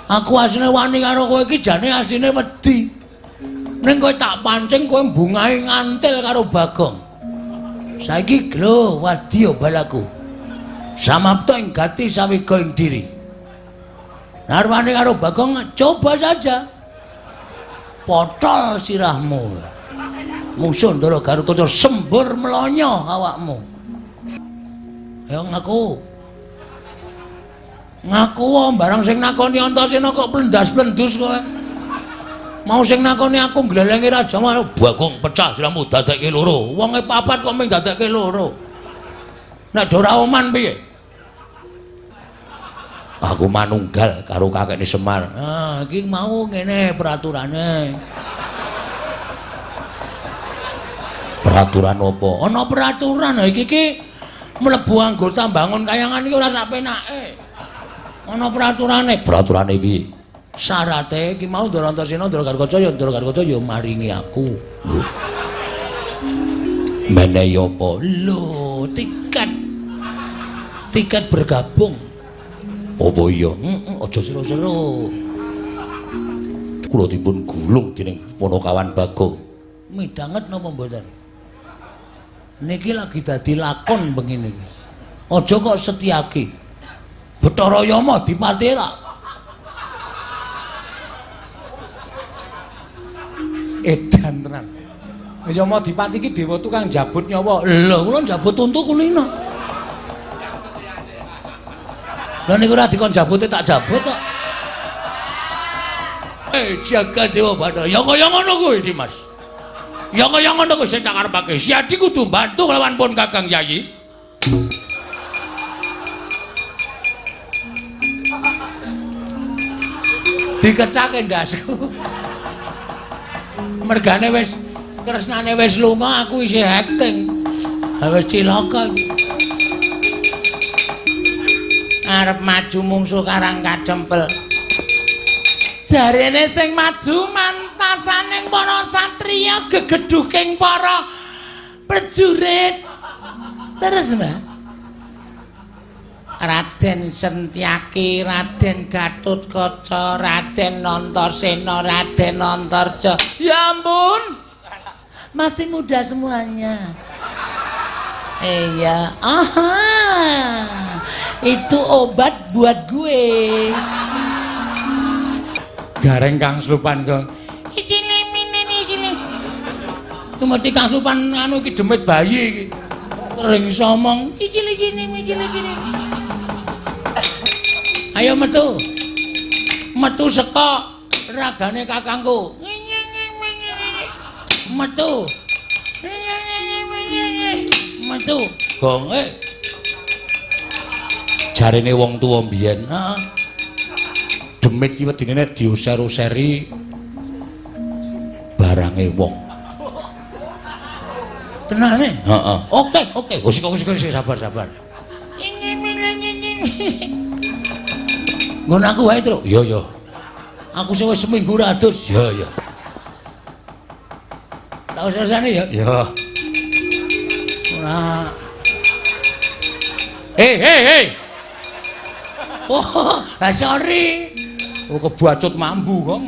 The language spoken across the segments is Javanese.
Aku asline wani karo kowe iki jane asline wedi. Ning kowe tak pancing kowe mbungahe ngantil karo Bagong. Saiki glo wadya balaku. Samapta ing gati sawiga ing diri. Narwani karo Bagong coba saja. Potol sirahmu. Musuh Ndara Garukaca sembur mlonyo awakmu. Ayo ngaku. Ngaku wae barang sing nakoni Antasena kok plendas-plendus kowe. Mau sing nakoni aku nglelengi raja mau Bagong pecah sirahmu dadekke loro. Wonge papat kok mung dadekke loro. Nek do ora oman piye? Aku manunggal karo kakekne Semar. Ah, iki mau ngene peraturane. Peraturan apa? Ana peraturan. Iki iki mlebu anggota bangun kayangan iki ora sak penake. Ana peraturane. Peraturane piye? Syarate iki mau Ndara Antasena Ndara Garukaca ya Ndara Garukaca ya maringi aku. Lho. Menehi apa? Lho, tiket. Tiket bergabung. Apa iya? Heeh, aja seru-seru. Kula dipun gulung dening Panakawan Bagong. Midhanget napa mboten? Niki lagi dadi lakon bengi niki. Aja kok Setyaki. Bathara Yama dipati ta. Edan tenan. Yama dipati iki dewa tukang njabut nyawa. Lho, kula njabut untu kulino. Lha niku ora dikon jabute tak jabut kok. Jaga Dewa Bathara. Ya kaya ngono kuwi, Dimas. Ya kaya ngono kuwi sing tak karepake. Siadi kudu mbantu kelawan pun Kakang Yayi. Dikecake ndasku. Mergane wis kresnane wis lunga, aku isih acting. Ha wis cilaka iki. Arep maju mungsuh Karang Kadempel. Jarene sing maju mantasaning para satriya gegedhuking para prajurit. Terus, Mbak. Raden Sentyaki, Raden Gatotkaca, Raden Antasena, Raden Antarja. Ya ampun. Masih muda semuanya. Iya. Aha. Itu obat buat gue. Gareng Kang Slupan kok. Mesti Kang Slupan anu iki demit bayi iki. Sering somong. Ayo metu. Metu saka ragane kakangku. Metu. Metu. Gong Jarene wong tuwa mbiyen. Heeh. Demit ki wedine nek diuser-useri barange wong. Tenane? Heeh. Oke, oke. Wis kok wis sabar-sabar. Ngono aku wae, Truk. Iya, iya. Aku sing wis seminggu ra adus. Iya, iya. Tak usah-usahane ya. Iya. Ora. Hei, hei, hei. Oh, sorry. Oh, kebacut mambu kok.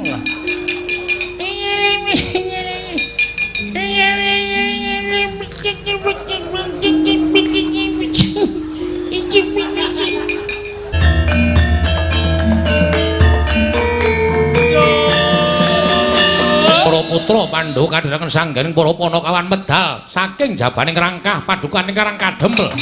Para putra Pandhawa kadhiraken sangganing para panakawan medal saking jabaning rangkah padukaning Karang Kadempel.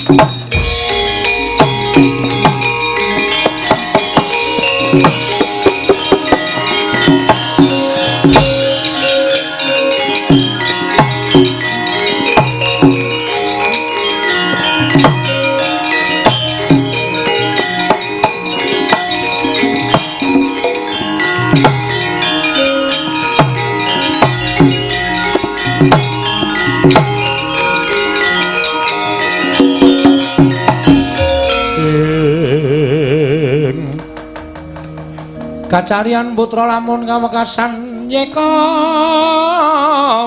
Kacarian putra lamun kawekasan nyeka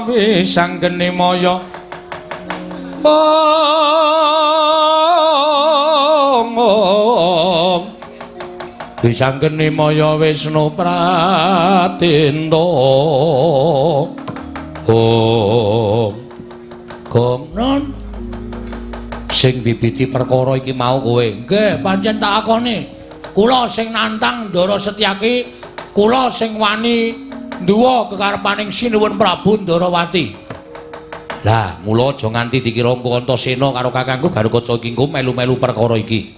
wisanggeni maya. Om. Disanggeni maya Wisnu Pratinta. Om Gong non sing bibiti perkara iki mau kowe. Nggih, pancen tak akoni. Kula sing nantang Ndara Setyaki, kula sing wani nduwa kekarepaning Sinuwun Prabu Ndarawati. Lah, mula aja nganti dikira engko Antasena karo kakangku Garukaca iki engko melu-melu perkara iki.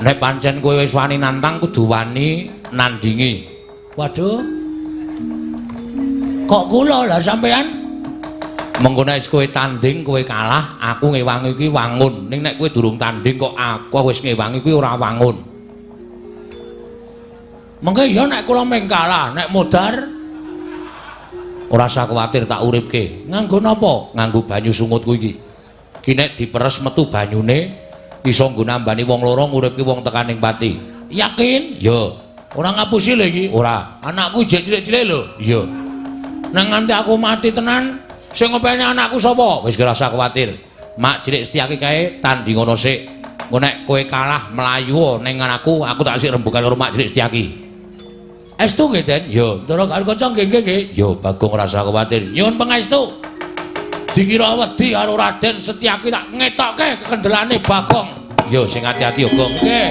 Nek pancen kowe wis wani nantang kudu wani nandingi. Waduh. Kok kula lah sampean? Mengko nek kowe tanding kowe kalah, aku ngewangi kuwi wangun. Ning nek kowe durung tanding kok aku wis ngewangi kuwi ora wangun. Mengko ya nek kula meng kalah, nek modar ora usah kuwatir tak uripke. Nganggo napa? Nganggo banyu sungutku iki. Ki nek diperes metu banyune iso nggo nambani wong loro nguripke wong tekaning pati. Yakin? Ya. Ora ngapusi lho iki. Ora. Anakku jek cilik-cilik lho. Iya. Nang nganti aku mati tenan, sing ngopeni anakku sapa? Wis ora usah kuwatir. Mak cilik Setyaki kae tanding ngono sik. Engko nek kowe kalah mlayu ning anakku, aku tak sik rembugan karo Mak cilik Setyaki. Estu nggih, Den? Ya. Ndara Garukaca nggih nggih nggih. Ya, Bagong ora usah kuwatir. Nyuwun pangestu. Dikira wedi karo Raden Setyaki tak ngetokke kekendelane Bagong. Ya, sing ati-ati ya, Gong. Nggih.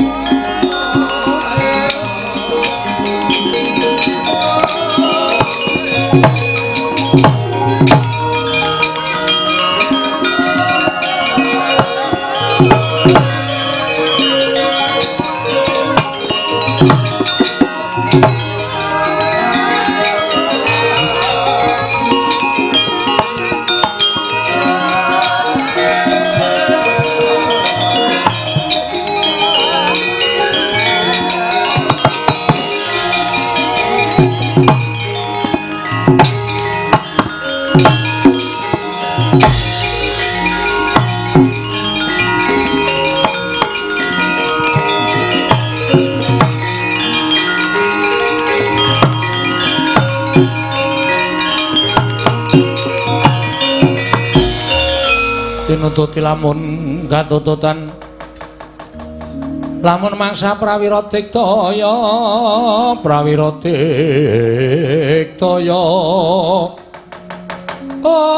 Tinututi lamun katututan lamun mangsa prawira diktaya prawira diktaya ong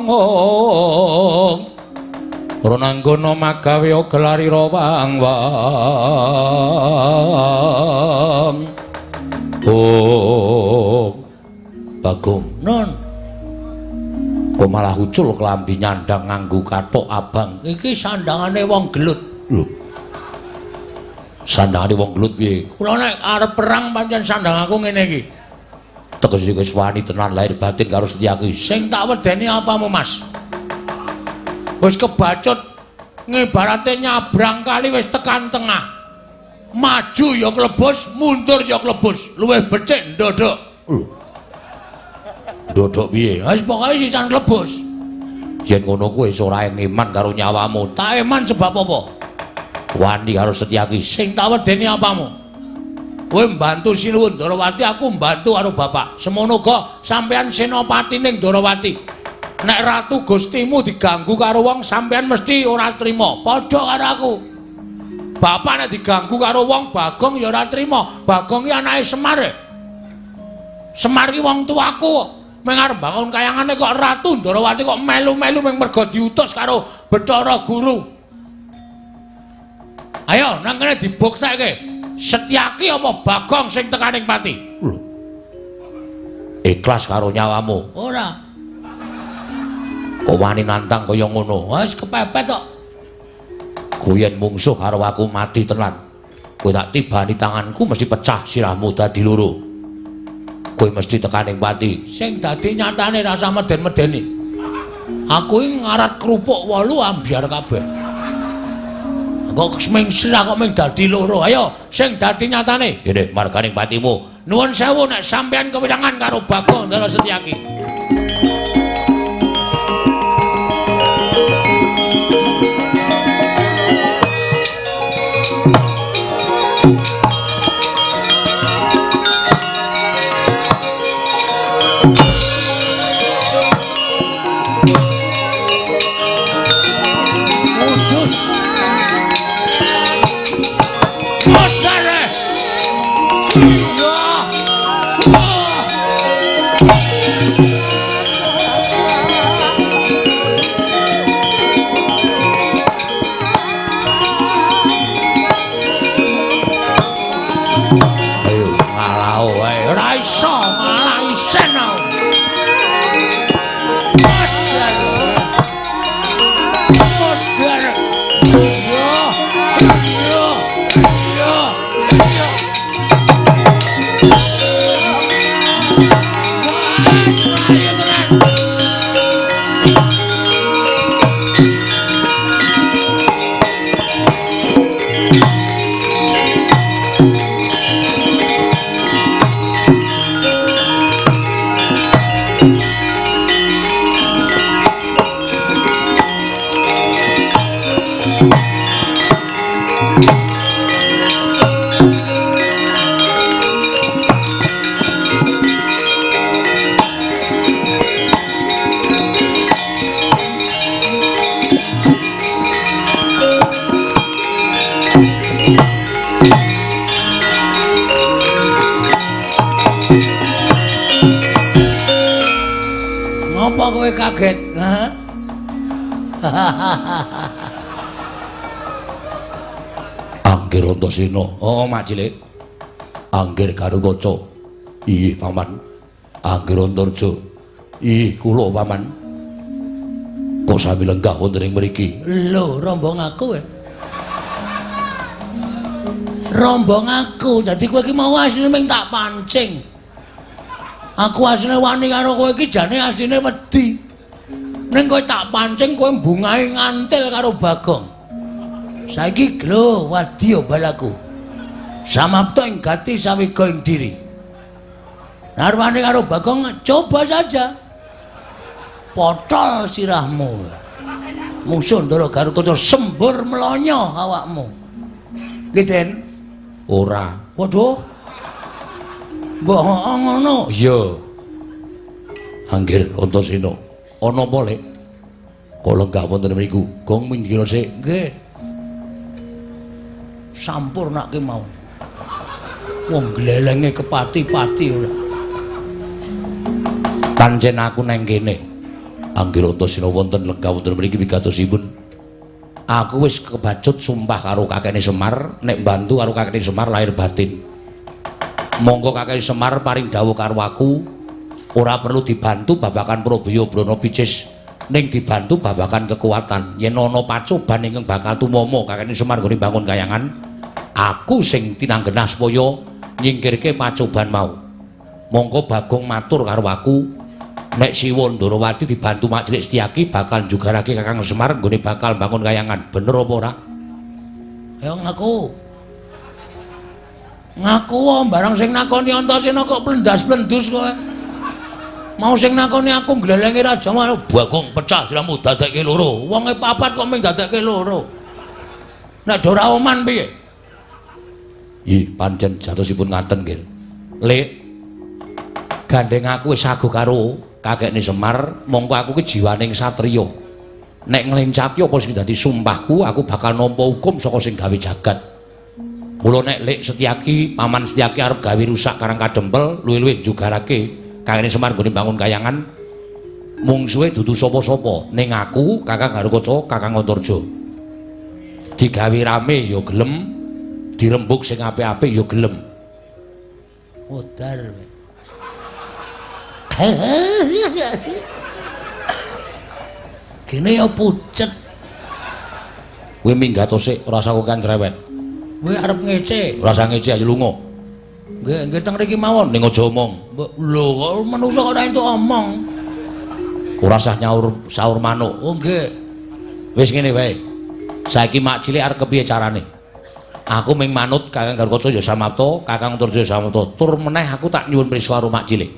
ong ronanggana magawe gelarira wang wang om Bagong non kok malah ucul klambi nyandang nganggo kathok abang. Iki sandangane wong gelut. Lho. Sandangane wong gelut piye? Kula nek arep perang pancen sandang aku ngene iki. Tegese wis wani tenan lahir batin karo Setyaki. Sing tak wedeni apamu, Mas? Wis kebacut ngibarate nyabrang kali wis tekan tengah. Maju ya klebus, mundur ya klebus. Luwih becik ndodok. Lho. Ndodok piye? Wis pokoke sisan klebus. Yen ngono kuwi wis ora eman karo nyawamu. Tak eman sebab apa? Wani karo Setyaki. Sing tak wedeni apamu? Kowe mbantu Sinuwun Ndarawati, aku mbantu karo bapak. Semono uga sampeyan senopati ning Ndarawati. Nek ratu Gustimu diganggu karo wong, sampeyan mesti ora trima. Padha karo aku. Bapak nek diganggu karo wong, Bagong ya ora trima. Bagong ki anake Semar. Semar ki wong tuaku. Meng arep bangun kayangane kok Ratu Ndarawati kok melu-melu meng merga diutus karo Bathara Guru. Ayo nang kene dibuktekke. Setyaki apa Bagong sing tekaning pati? Lho. Ikhlas karo nyawamu? Ora. Kok wani nantang kaya ngono? Wis kepepet kok. Kuwi yen mungsuh karo aku mati tenan. Kowe tak tibani tanganku mesti pecah sirahmu dadi loro. Kowe mesti tekaning pati. Sing dadi nyatane rasa meden-medeni. Aku iki ngarat kerupuk 8 ambyar kabeh. Kok ming sirah kok ming dadi loro. Ayo sing dadi nyatane. Ngene marganing patimu. Nuwun sewu nek sampeyan kewirangan karo Bagong Ndara Setyaki. Kudus. Ayo ngalah wae. Ora iso, malah isen aku. Ngopo kowe kaget? Ha? Anggir Antasena. Oh, Mak Cilik. Anggir Garukaca. Iya, Paman. Anggir Antarja. Iya, kula Paman. Kok sami lenggah wonten ing mriki? Lho, rombong aku kowe. Rombong aku. Dadi kowe iki mau asline mung tak pancing. Aku asline wani karo kowe iki jane asline wedi. Ning kowe tak pancing kowe mbungahi ngantil karo Bagong. Saiki glo wadya balaku. Samapta ing gati sawiga ing diri. Narwane karo Bagong coba saja. Potol sirahmu. Musuh Ndara Garukaca sembur mlonyo awakmu. Nggih, Den? Ora. Waduh. Mbok ngono. Iya. Anggir Antasena. Ana apa, Lek? Kok lenggah wonten mriku? Gong minggir sik. Nggih. Sampurnake mau. Wong glelenge kepati-pati ora. Pancen aku nang kene. Anggir Antasena wonten lenggah wonten mriki wigatosipun. Aku wis kebacut sumpah karo kakekne Semar, nek mbantu karo kakekne Semar lahir batin. Monggo kakek Semar paring dawuh karo aku, ora perlu dibantu babagan Probaya Brana Picis, ning dibantu babagan kekuatan. Yen ana pacoban ingkang bakal tumama kakekne Semar nggone bangun kayangan, aku sing tinanggenah supaya nyingkirke pacoban mau. Monggo Bagong matur karo aku, nek Siwa Ndarawati dibantu Mak Cilik Setyaki bakal njugarake Kakang Semar nggone bakal bangun kayangan. Bener apa ora? Ayo ngaku. Ngaku wae barang sing nakoni Antasena kok plendas-plendus kowe. Mau sing nakoni aku glelenge raja mau Bagong pecah siramu dadekke loro. Wonge papat kok mung dadekke loro. Nek ora oman piye? Ih, pancen jatosipun ngaten nggih. Lek gandeng aku wis sago karo kakekne Semar, mongko aku ki jiwaning satriya. Nek nglencati apa sing dadi sumpahku, aku bakal nampa hukum saka sing gawe jagat. Mula nek Lek Setyaki, Paman Setyaki arep gawe rusak Karang Kadempel, luwih-luwih njugarake kakekne Semar nggone bangun kayangan, mungsuhe dudu sapa-sapa, ning aku Kakang Garukaca, Kakang Antarja. Digawe rame ya gelem, dirembug sing apik-apik ya gelem. Modar. Gene ya pucet. Kowe minggat sik, ora usah kokan cerewet. Kowe arep ngece. Ora usah ngece, ayo lunga. Nggih, nggih teng mriki mawon. Ning aja omong. Lho, kok manungsa kok ora entuk omong. Ora usah nyaur saur manuk. Oh nggih. Wis ngene wae. Saiki Mak Cilik arep kepiye carane? Aku ming manut Kakang Garukaca ya samapta, Kakang Antarja ya samapta. Tur meneh aku tak nyuwun prisa karo Mak Cilik.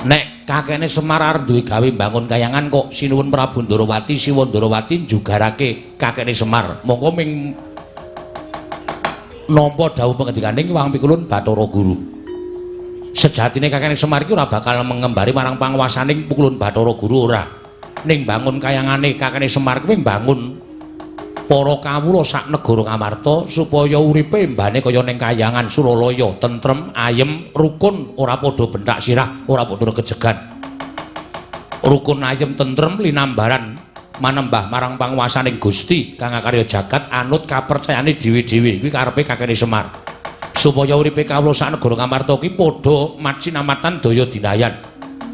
Nek kakekne Semar arep duwe gawe mbangun kayangan kok sinuwun Prabu Ndarawati, Siwa Ndarawati njugarake kakekne Semar. Mongko ming nampa dawuh pangendikaning Wang Pikulun Bathara Guru. Sejatine kakekne Semar iki ora bakal mengembari marang panguwasaning Pikulun Bathara Guru ora. Ning bangun kayangane kakekne Semar kuwi mbangun Para kawula sak negara Ngamarta supaya uripe mbane kaya ning kayangan Suralaya, tentrem, ayem, rukun, ora padha benthak sirah, ora padha regejegan. Rukun, ayem, tentrem, linambaran manembah marang panguwasaning Gusti kang akarya jagat anut kapercayane dhewe-dhewe. Kuwi karepe kakene Semar. Supaya uripe kawula sak negara Ngamarta ki padha macinamatan daya dinayan.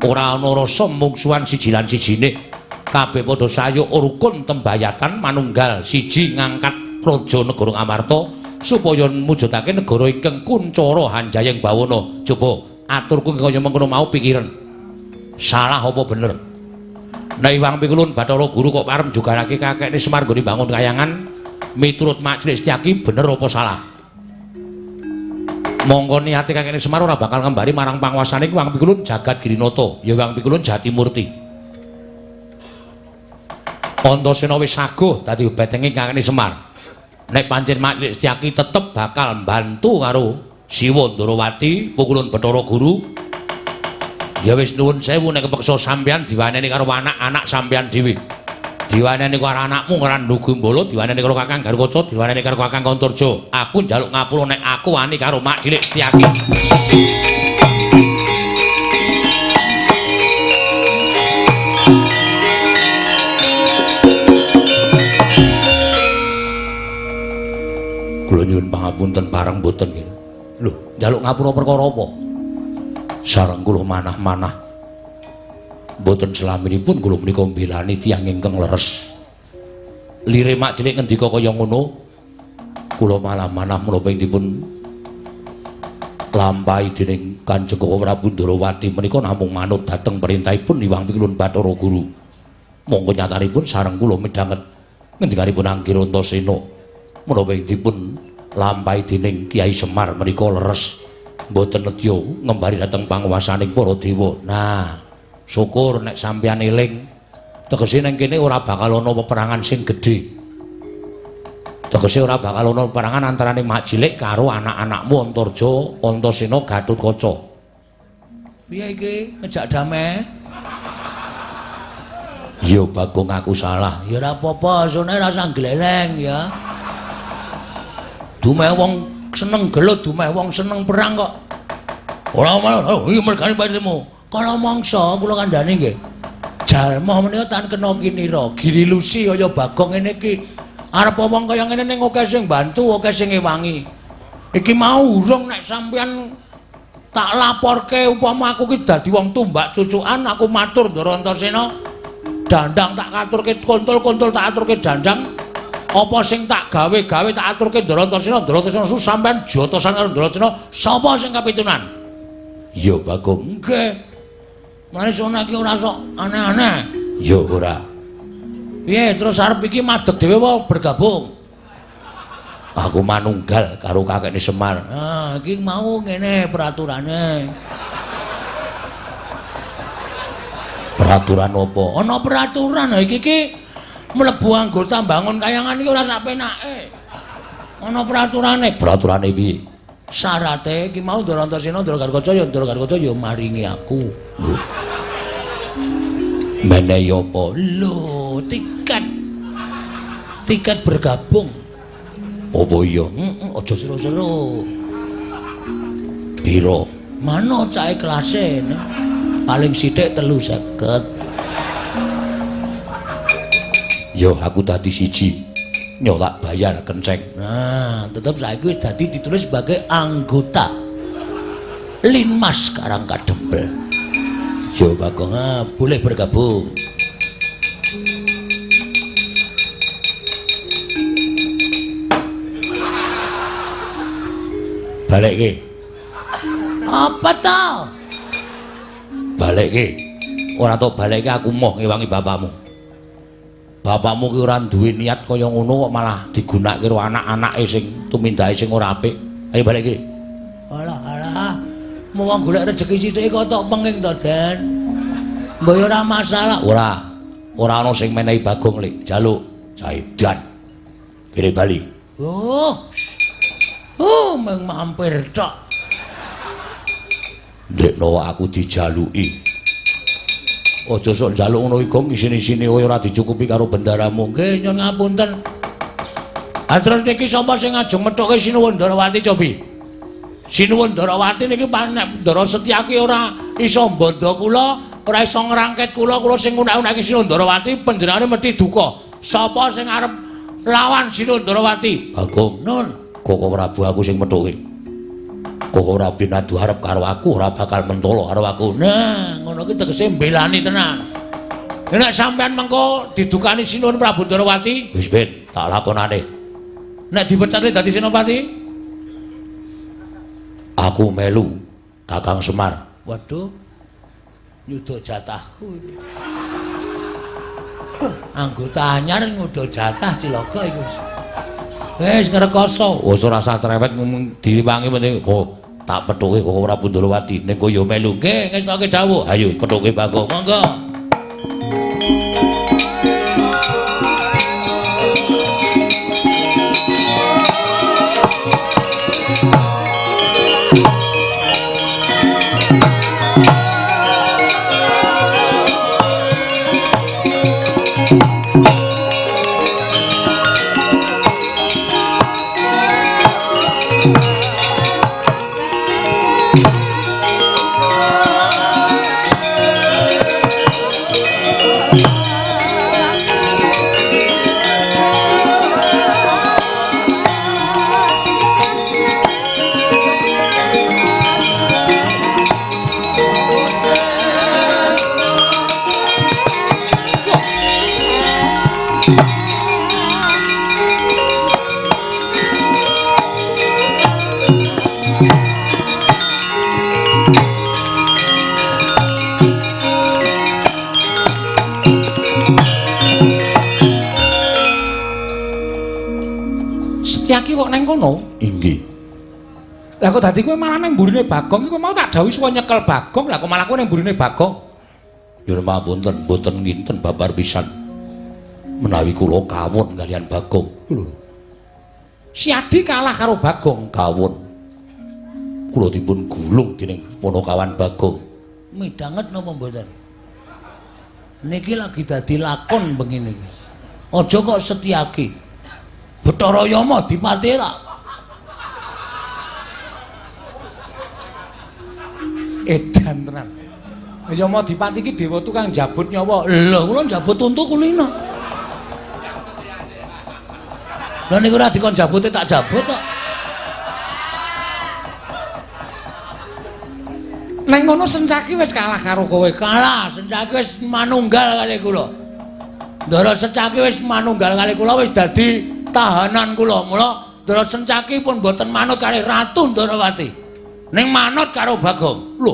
Ora ana rasa mungsuhan siji lan sijine. Kabeh padha sayuk rukun tembayatan manunggal siji ngangkat praja negara Ngamarta supaya mujudake negara ingkang kuncara hanjayeng bawana. Coba aturku kaya mengkono mau pikiran. Salah apa bener? Nek Iwang Pikulun Bathara Guru kok parem jugarake kakekne Semar nggone bangun kayangan miturut Mak Cilik Setyaki bener apa salah? Mongko niate kakekne Semar ora bakal ngembari marang panguwasane Iwang Pikulun Jagat Girinata, ya Iwang Pikulun Jatimurti. Antasena wis saguh dadi betenge kakekne Semar. Nek pancen Mak Cilik Setyaki tetep bakal mbantu karo Siwa Ndorowati Pukulun Bathara Guru. Ya wis nuwun sewu nek kepeksa sampeyan diwaneni karo anak-anak sampeyan dhewe. Diwaneni karo anakmu Randhu Gumbala, diwaneni karo Kakang Garukaca, diwaneni karo Kakang Antarja. Aku njaluk ngapura nek aku wani karo Mak Cilik Setyaki. Kula nyuwun pangapunten pareng mboten nggih. Lho, njaluk ngapura perkara apa? Sareng kula manah-manah. Mboten selaminipun kula menika mbelani tiyang ingkang leres. Lire Mak Cilik ngendika kaya ngono, kula malah manah menapa ing dipun lampahi dening Kanjeng Prabu Ndorowati menika namung manut dhateng perintahipun Iwang Pikulun Bathara Guru. Monggo nyatanipun sareng kula midhanget ngendikanipun Angger Antasena menapa ing dipun lampahi dening Kyai Semar menika leres. Mboten nedya ngembari dhateng panguwasaning para dewa. Nah, syukur nek sampeyan eling. Tegese nang kene ora bakal ana peperangan sing gedhe. Tegese ora bakal ana peperangan antarane Mak Cilik karo anak-anakmu Antarja, Antasena, Gatotkaca. Piye iki ngejak damai? Ya Bagong aku salah. Ya ora apa-apa, sone rasa gleleng ya. Dumeh wong seneng gelut, dumeh wong seneng perang kok. Ora malah, oh iki mergane patimu. Kala mangsa kula kandhani nggih. Jalma menika tan kena kinira, girilusi kaya Bagong ngene iki. Arep wong kaya ngene ning akeh sing bantu, akeh sing ngewangi. Iki mau urung nek sampeyan tak laporke upama aku ki dadi wong tumbak cucukan, aku matur Ndara Antasena. Dandang tak katurke kontol-kontol tak aturke dandang. Apa sing tak gawe-gawe tak aturke Ndara Antasena, Ndara Antasena su sampean jotosan karo Ndara Antasena, sapa sing kapitunan? Ya Bagong. Nggih. Mane sona iki ora sok aneh-aneh. Ya ora. Piye terus arep iki madeg dhewe apa bergabung? Aku manunggal karo kakekne Semar. Nah, iki mau ngene peraturane. Peraturan apa? Ana peraturan iki iki mlebu anggota bangun kayangan iki ora sak penake. Ana peraturane. Peraturane piye? Syarate iki mau Ndara Antasena, Ndara Garukaca ya Ndara Garukaca ya maringi aku. Lho. Menehi apa? Lho, tiket. Tiket bergabung. Apa iya? Heeh, aja seru-seru. Piro? Mano cahe kelase. Paling sithik 350. Yo aku dadi siji. Nyo tak bayar kenceng. Nah, tetep saiki wis dadi ditulis sebagai anggota Linmas Karang Kadempel. Yo Bagong, boleh bergabung. Balekke. Apa to? Balekke. Ora tok balekke aku moh ngewangi bapakmu. Bapakmu ki ora duwe niat kaya ngono kok malah digunakake karo anak-anake sing tumindake sing ora apik. Ayo balekke. Alah alah. Mau golek rejeki sithik kok tok penging to, Den. Mbok ya ora masalah. Ora. Ora ana sing menehi Bagong Lik, jaluk Saidan. Kene bali. Oh. Oh, mung mampir tok. Ndekno aku dijaluki. Aja sok njaluk ngono iku ngisin-isine kowe ora dicukupi karo bendaramu. Nggih, nyun ngapunten. Ha terus niki sapa sing ngajeng methuke Sinuwun Ndarawati cobi? Sinuwun Ndarawati niki nek Ndara Setyaki ora iso mbandha kula, ora iso ngrangket kula, kula sing ngunak-unake Sinuwun Ndarawati panjenengane mesti duka. Sapa sing arep lawan Sinuwun Ndarawati? Bagong. Nun, Koko Prabu aku sing methuke. Koko Prabu nadu arep karo aku ora bakal mentolo karo aku. Nah, ngono ki tegese mbelani tenan. Nek sampean mengko didukani Sinuwun Prabu Ndarawati, wis ben tak lakonane. Nek dipecate dadi senopati, aku melu Kakang Semar. Waduh, nyuda jatahku iki. Anggota anyar nyuda jatah cilaka iku. Wis ngrekoso. Wis ora usah cerewet diwangi penting. Oh, tak pethuke Koko Prabu Ndarawati ning kowe ya melu. Nggih, ngestoke dawuh. Ayo pethuke Bagong. Monggo. Setyaki kok neng kono? Inggih. Lah kok dadi kowe malah nang mburine Bagong iki kowe mau tak dawuhi suwa nyekel Bagong, lah kok malah kowe nang mburine Bagong? Nyuwun pangapunten, mboten nginten babar pisan. Menawi kula kawon kaliyan Bagong. Lho. Siadi kalah karo Bagong. Kawon. Kula dipun gulung dening Panakawan Bagong. Midhanget napa mboten? Niki lagi dadi lakon bengi niki. Aja kok Setyaki. Bathara Yama dipati ra. Edan tenan. Yama dipati iki dewa tukang njabut nyawa. Lho, kula njabut untu kulino. Lha niku ora dikon jabute tak jabut kok. Neng ngono Sencaki wis kalah karo kowe. Kalah, Sencaki wis manunggal kali kula. Ndara Sencaki wis manunggal kali kula wis dadi tahanan kula. Mula Ndara Sencaki pun mboten manut kali Ratu Ndarawati. Ning manut karo Bagong. Lho.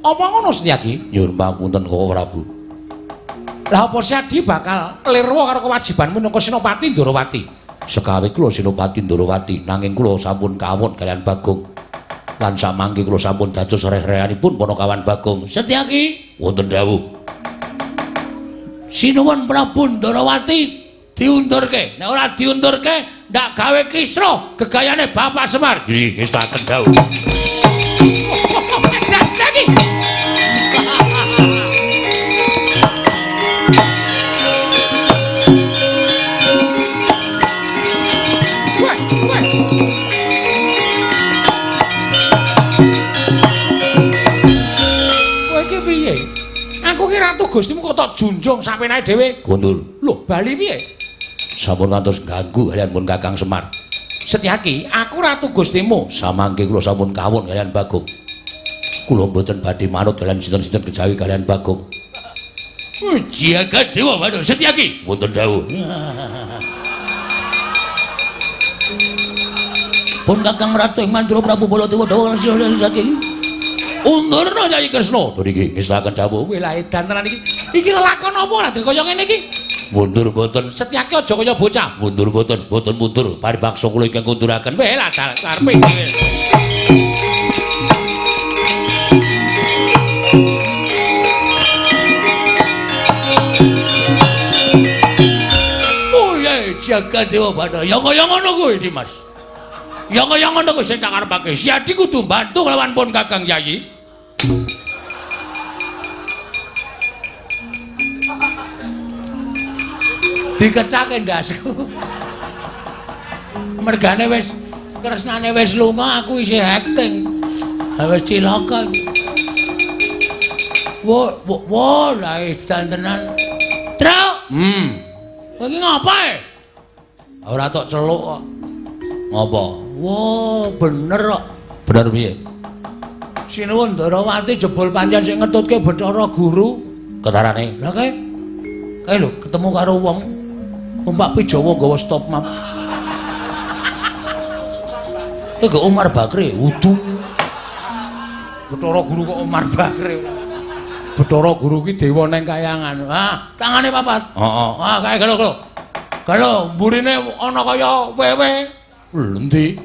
Apa ngono Setyaki? Nyuwun pangapunten Koko Prabu. Lah apa Siadi bakal klirwa karo kewajibanmu minangka Senopati Ndarawati? Sekawe kula Senopati Ndarawati, nanging kula sampun kawon kaliyan Bagong. Lan samangke kula sampun dados reh-rehanipun Panakawan Bagong. Setyaki, wonten dawuh. Sinuwun Prabu Ndarawati diundurke. Nek ora diundurke, ndak gawe kisruh gegayane Bapak Semar. Nggih, ngestaken dawuh. Setyaki. Aku ki ratu Gustimu kok tak junjung sapenake dhewe. Kondur. Lho, bali piye? Sampun ngantos ganggu kaliyan pun Kakang Semar. Setyaki, aku ratu Gustimu. Samangke kula sampun kawon kaliyan Bagong. Kula mboten badhe manut kaliyan sinten-sinten kejawi kaliyan Bagong. Jaga dewa Bathara Setyaki. Wonten dawuh. Pun Kakang Ratu ing Mandura Prabu Baladewa Dawa saking undurna Kyai Kresna. Niki ngestaken dawuh. Kowe lah edan tenan iki. Iki lelakon apa ora kaya ngene iki? Mundur mboten. Setyaki aja kaya bocah. Mundur mboten, mboten mundur. Paribaksa kula ingkang kunduraken. Weh lah karepe dhewe. Oh ye, jaga dewa Bathara. Ya kaya ngono kuwi, Dimas. Ya kaya ngono kuwi sing tak karepake. Siadi kudu mbantu kelawan pun Kakang Yayi. Dikecake ndasku. Mergane wis Kresnane wis lunga, aku isih acting. Ha wis cilaka iki. Wo wo wo lah edan tenan. Truk. Kowe iki ngapa e? Ora tok celuk kok. Ngapa? Wo, bener kok. Bener piye? Sinuwun Ndarawati jebul pancen sing ngetutke Bathara Guru. Ketarane. Lah kae. Kae lho ketemu karo wong numpak Pijawa nggawa stop map. Iku Umar Bakri, wudu. Bathara Guru kok Umar Bakri. Bathara Guru ki dewa neng kayangan. Ah, tangane papat. Heeh. Ah, kae gelo gelo. Gelo mburine ana kaya wewe. Lho endi?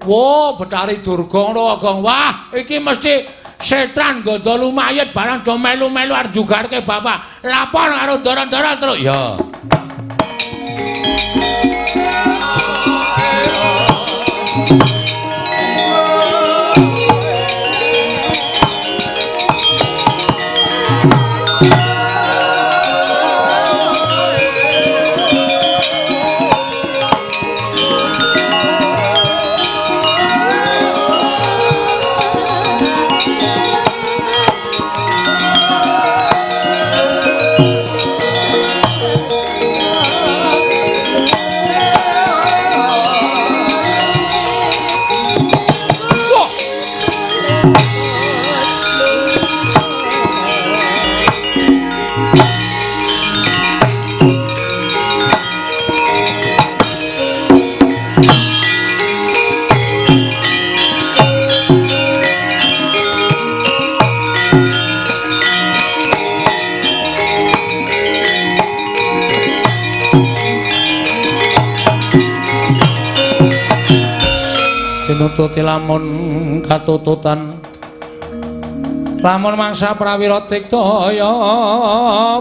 Wo, Bathari Durga ngono Gong. Wah, iki mesti setran gandha lumayit barang do melu-melu arep jugarke bapak. Lapor karo ndara-ndara terus. Ya. Tinututi lamun katututan lamun mangsa prawira tiktaya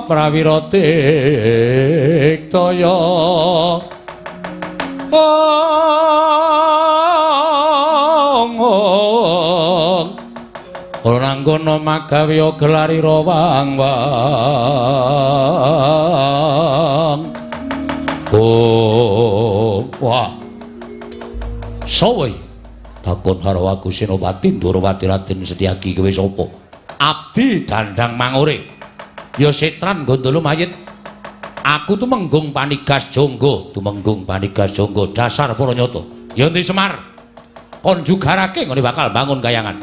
prawira tiktaya ong ora nanggono magawe gelarira wang wang oh wah sowe takon karo aku Senopati Ndorowati Raden Setyaki kowe sapa? Abdi Dandang Mangure. Ya setran gondolo mayit. Aku tumenggung panigas jonggo, tumenggung panigas jonggo dasar para nyata. Ya endi Semar? Kon jugarake nggone bakal bangun kayangan.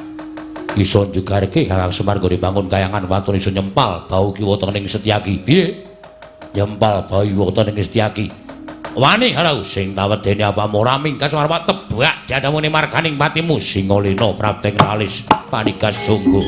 Iso jugarake Kakang Semar nggone bangun kayangan waton iso nyempal bau kiwa tengening Setyaki. Piye? Nyempal bau kiwa tengening Setyaki. Wani halau sing tawedene apamu ora mingkas marwat tebak jadamune marganing patimu Singalena prapteng alis panigas jonggo.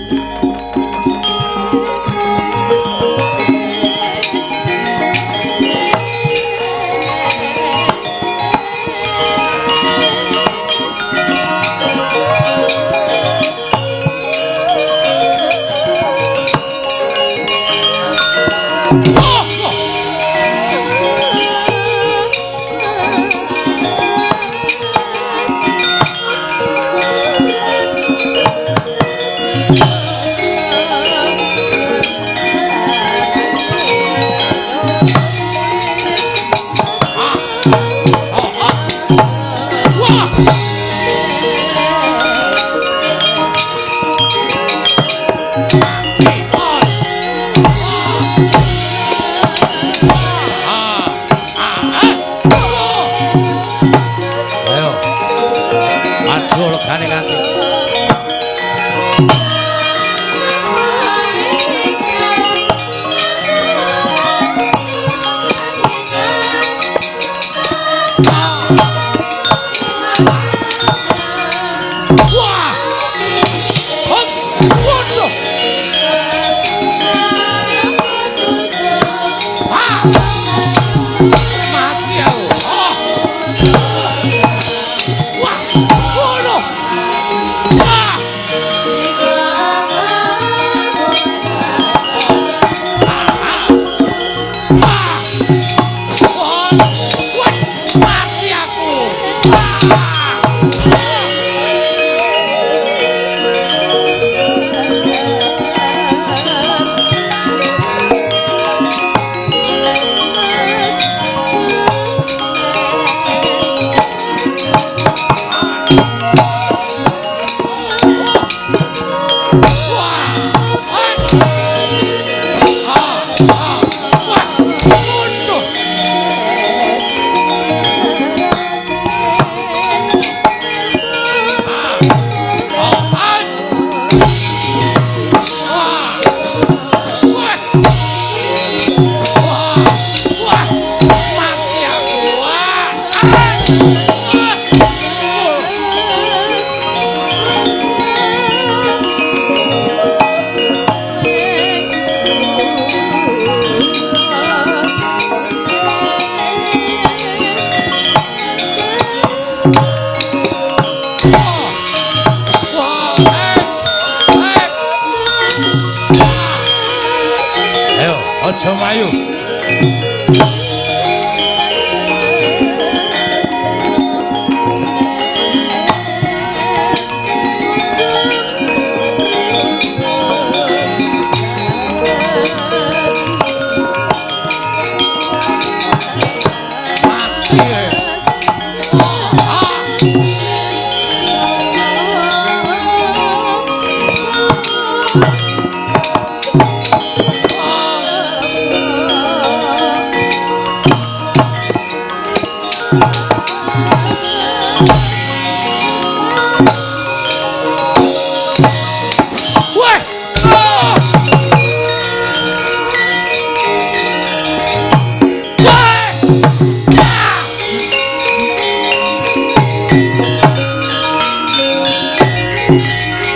Ayo, aja mayu.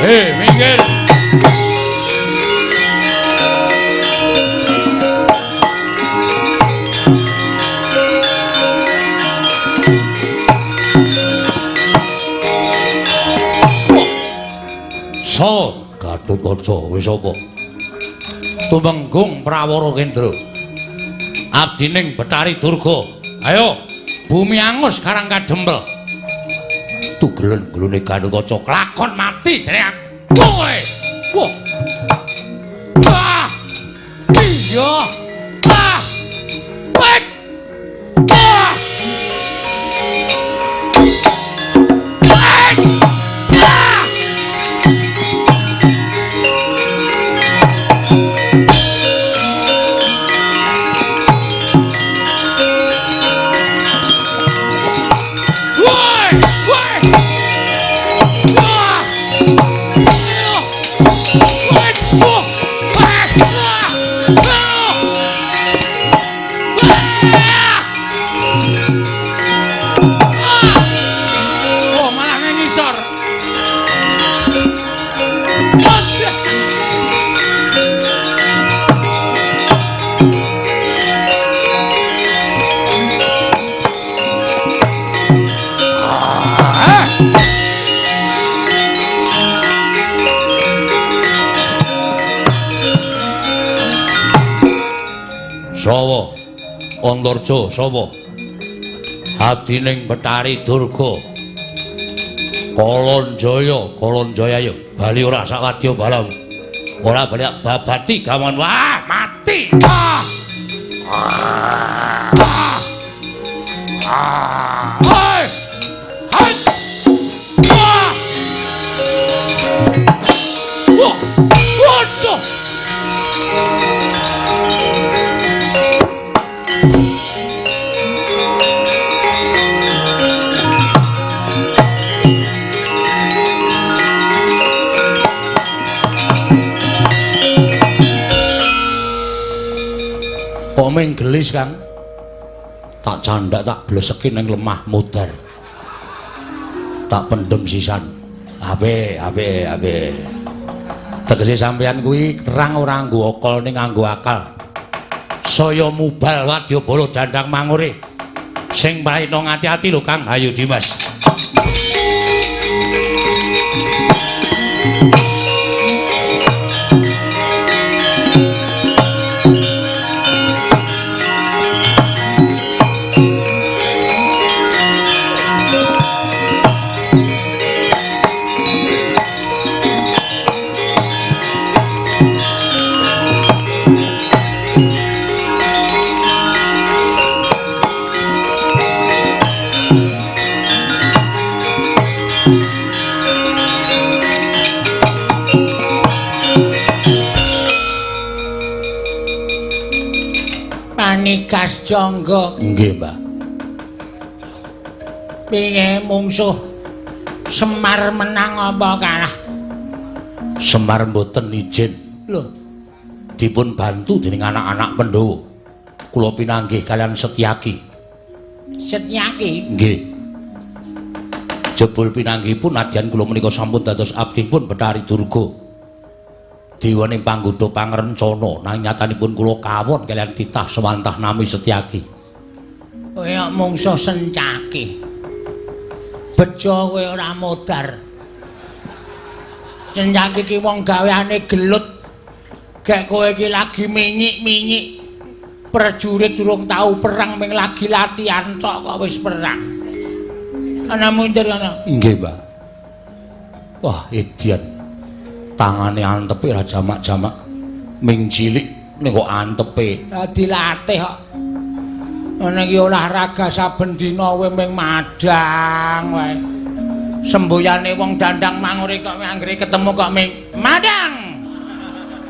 Minggir. So, Gatotkaca wis apa? Tumenggung Prawara Kendra. Abdining Bathari Durga. Ayo, bumi angus karang kadempel. Tugelen gulune Gatotkaca klakon mati dene aku. Kowe. Wah. Ah. Iya. Ah. Wek. Ah. Wek. Ah. Woi. Woi. Ah. Oh, malah ngisor. Sawa Antarja sapa? Abdining Bathari Durga. Kalanjaya, Kalanjaya yo bali ora sawadya balam. Ora bali babati gaman. Wah, mati. Ah. Ah. Ah. Hai. Hai. Wah. Wah. Waduh. Kok ming gelis, Kang? Tak candak tak bleseki ning lemah mudar. Tak pendem sisan. Apik, apik, apik. Tegese sampeyan kuwi kerang ora nganggo akal ning nganggo akal. Saya mubal wadyabala dandang mangure. Sing prayitna ngati-ati lho, Kang. Hayu Dimas. Panikas Jangga. Nggih, Mbah. Piye mungsuh Semar menang apa kalah? Semar mboten ijin. Lho, dipun bantu dening anak-anak Pandhawa. Kula pinanggih kalian Setyaki. Setyaki? Nggih. Jebul pinanggihipun nadyan kula menika sampun dados abdipun Bathari Durga. Dewaning panggoda pangrencana nanging nyatanipun kula kawon kaliyan titah sewantah nami Setyaki. Kaya mungsuh Sencaki. Bejo kowe ora modar. Cencak iki wong gaweane gelut. Gek kowe iki lagi minyik-minyik. Prajurit durung tau perang ming lagi latihan tok kok wis perang. Ana mundur ana. Nggih, Mbah. Wah, edian. Tangane antepe ra jamak-jamak. Ming cilik ning kok antepe. Dilatih kok. Ana iki olahraga saben dina kowe ming madang wae. Semboyane wong dandang mangure kok anggere ketemu kok ming madang.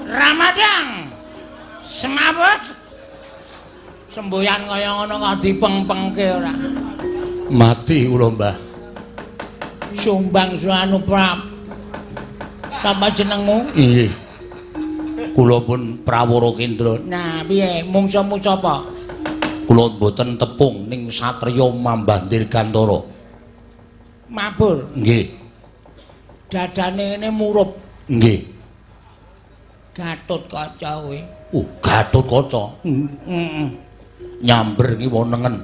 Ramadang. Semaput. Semboyan kaya ngono kok dipeng-pengke ora. Mati kula, Mbah. Sumbang anu prap. Sapa jenengmu? Nggih. Kula pun Prawara Kendra. Nah, piye? Mungsuhmu sapa? Kula mboten tepung ning satriya Mambah Dirgantara. Mabur. Nggih. Dadane ngene murup. Nggih. Gatot Kaca kowe. Gatot Kaca. Heeh. Nyamber ngiwa nengen.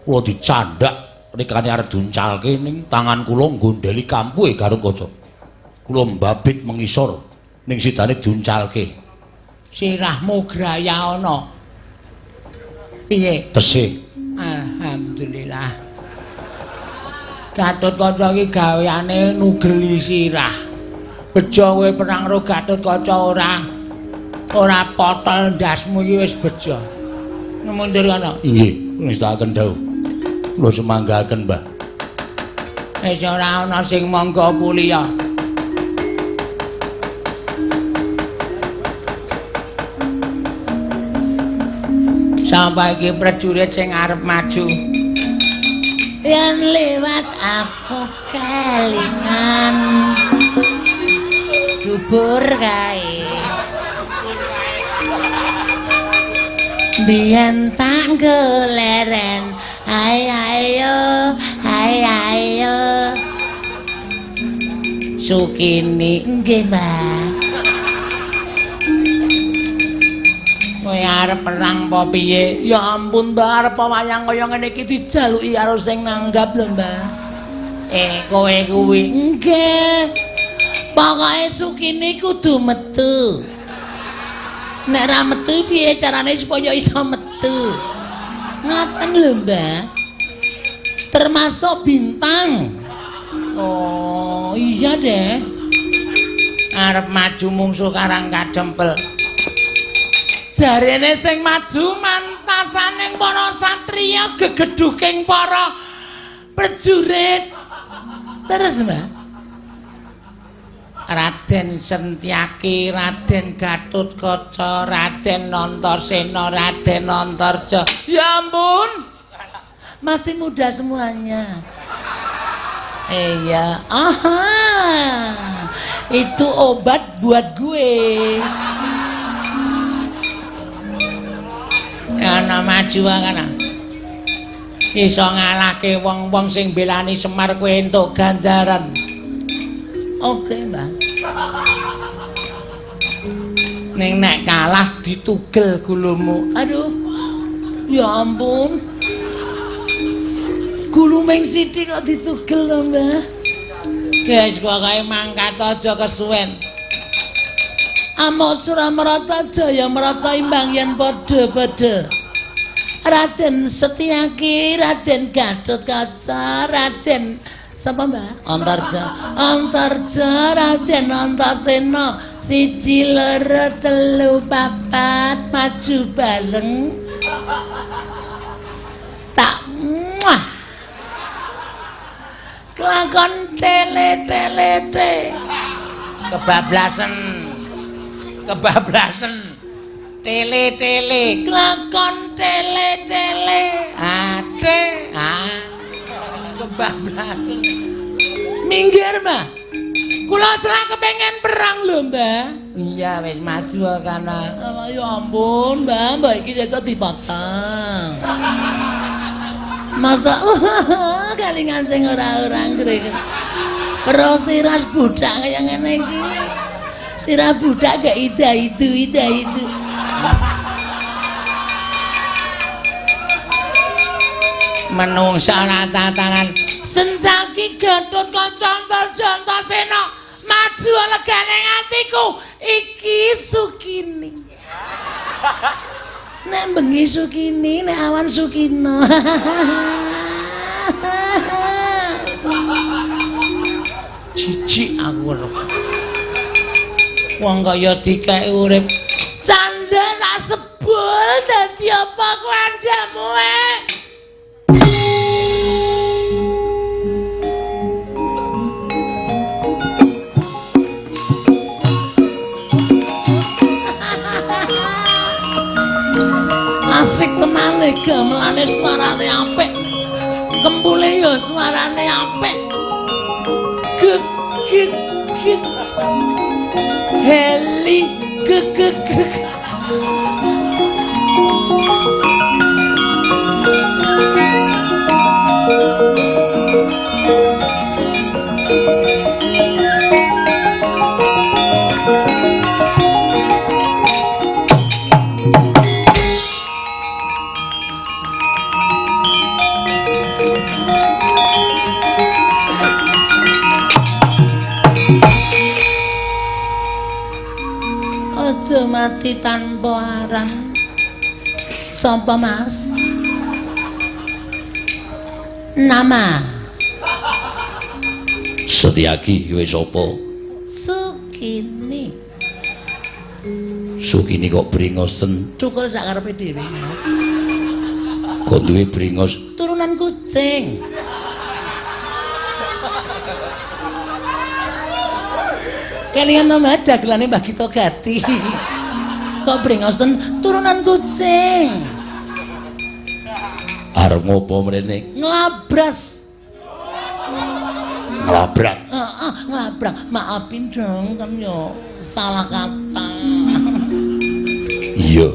Kula dicandak rikane arep diuncalke ning tangan kula nggondheli kampuhe Gatot Kaca. Kula mbabit mengisor ning sidane diuncalke. Sirahmu graya ana. Piye? Tesih. Alhamdulillah. Gatot Kaca iki gaweane nugeli sirah. Bejo kowe perang karo Gatot Kaca ora ora potol ndasmu iki wis bejo. Mundur ana. Nggih, ngestakaken dawuh. Kula semanggaken, Mbah. Wis ora ana sing mangga kuliah. Sampai iki prajurit sing arep maju. Yen lewat aku kelingan dubur kae. Biyen tak goleren, ayo ayo, ayo ayo. Sukini nggih, Mbah. Kowe arep perang apa piye? Ya ampun, Mbah, arep wayang kaya ngene iki dijaluki karo sing nanggap lho, Mbah. Kowe kuwi. Nggih. Pokoke Sukini kudu metu. Nek ra metu piye carane supaya iso metu? Ngaten lho, Mbah. Termasuk bintang. Oh, iya deh. Arep maju mungsuh Karang Kadempel. Jarene sing maju mantasaning para satriya gegedhuking para prajurit. Terus, Mbah. Raden Sentyaki, Raden Gatot Kaca, Raden Antasena, Raden Antarja. Ya ampun. Masih muda semuanya. Iya. Aha. Itu obat buat gue. Ana maju kana. Iso ngalahke wong-wong sing belani Semar kowe entuk ganjaran. Oke, Mbah. Ning nek kalah ditugel gulumu. Aduh. Ya ampun. Gulu ming sithik kok ditugel to, Mbah. Wis pokoke mangkat aja kesuwen. Amok Suramarata Jaya Marata imbang yen padha-padha. Raden Setyaki, Raden Gatot Kaca, Raden sapa, Mbah? Antarja. Antarja, Raden Antasena. 1 2 3 4 maju bareng. Tak muah. Kelakon tele-tele-te. Kebablasen. Kebablasen. Tele-tele. Kelakon tele-tele. Ate. Ah. Kebablasen. Minggir, Mbah. Kula selak kepengen perang lho, Mbah. Iya, wis maju kana. Alah ya ampun, Mbah, mbah iki kok dipotong. Masa kalingan sing ora-ora ngrek. Pero sirah budak kaya ngene iki. Sirah budak gak ida itu, ida itu. Menungsa ora tatanan. Senjaki Iki Gatotkaca Antarjantasena. Maju legane atiku. Iki Sukini. Nek bengi Sukini, nek awan Sukino. Jijik aku weruh. Wong kaya dikek urip. Canda tak sebul dadi apa ku andamu e? Asik tenane gamelane suarane apik. Kempule ya suarane apik. Gek gek gek. Heli gek gek gek. Aja mati tanpa arang. Sapa Mas? Nama Setyaki kowe sapa? Sukini. Sukini kok bringosen? Cukul sak karepe dhewe, Mas. Kok duwe bringos? Turunan kucing. Kelingan to Mas dagelane Mbah Gito Gati. Kok bringosen turunan kucing. Arep ngopo mrene? Nglabras. Nglabrak. Heeh, nglabrak. Maafin dong kan yo salah kata. Iya.